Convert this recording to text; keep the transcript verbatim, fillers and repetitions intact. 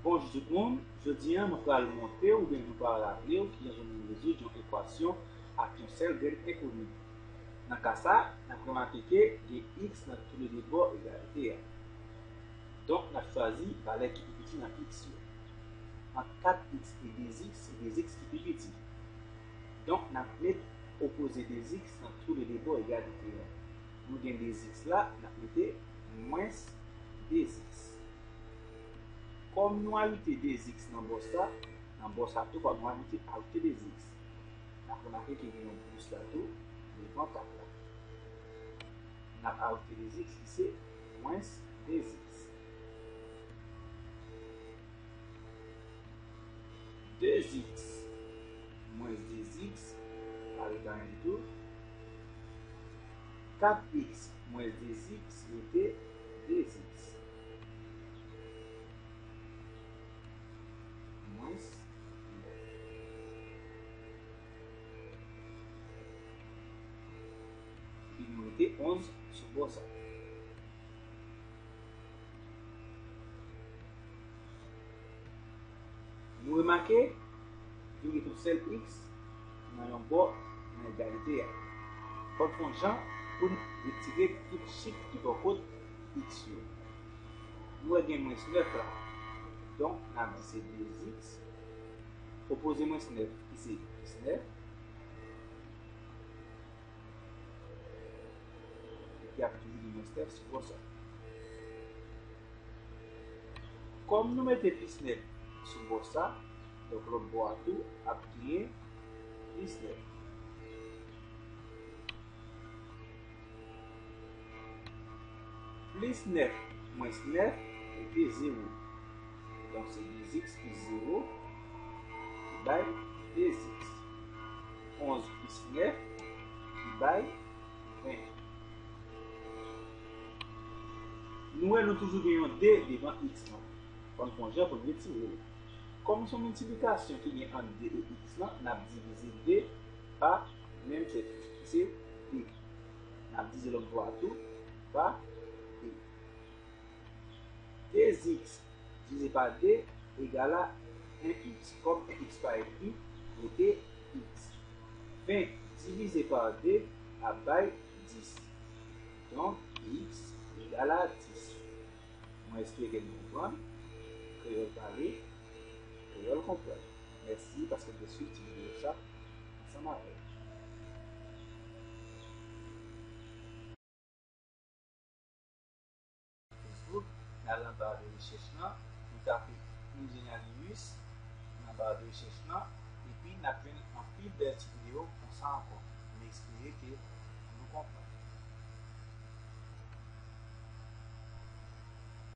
Bonjou tout moun, jodi a mwen pral montre w oubyen mwen pral raple w kijan pou nou rezoud yon ekwasyon ak yon sèl grèk enkoni. Nan ka sa, n ap remake ke gen x nan toulede bò egalite a. Donk, n ap chwazi valè ki pi piti nan x yo. Ant kat x e de x, se de x ki pi piti. Donk, n ap met opoze de x nan toulede bò egalite a. Nou gen de x la, n ap mete mwens de x. Kòm nou ajoute de x nan bò sa, nan bò sa tou, fòk nou ajoute, ajoute de x. N ap remake ke gen yon plis la tou, devan kat la. N ap ajoute de x ki se mwens de x. De x mwens de x pa rete anyen ditou. Kat x mwens de x rete de x mwens nèf. Epi nou mete onz sou bò sa. Nou remake, nou gen yon sèl x nan yon bò nan egalite a. Fòk fè yon jan pou n retire tout chif ki bò kot x yo. Nou wè gen mwens nèf la. Donk, n ap di se de x. Opoze mwens nèf, ki se plis nèf. Epi ap toujou gen mwens nèf sou bò sa. Kòm nou mete plis nèf sou bò sa, donk lòt bò a tou ap genyen plis nèf. Plis nèf mwens nèf rete zewo. Donk, se de x plis zewo ki bay de x. Onz plis nèf ki bay ven. Nou wè nou toujou gen yon de devan x lan. Fò n fè yon jan pou n retire l. Kòm se yon miltiplikasyon ki gen ant de e x lan, n ap divize de pa menm chif, ki se de. N ap divize lòt bò a tou pa de. De x divize pa de egal a en x. Kòm en x pa ekri, rete x. Ven divize pa de ap bay dis. Donk, x egal a dis. Mwen espere ke nou konprann. Kreyòl pale, kreyòl konprann. Mèsi paske nou te swiv ti videyo sa ansanm avè m. Facebook, n al nan ba de rechèch lan, nou tape Ingenieur Lewis nan ba de rechèch lan, epi n ap jwenn anpil bèl ti videyo konsa ankò. M espere ke nou konprann.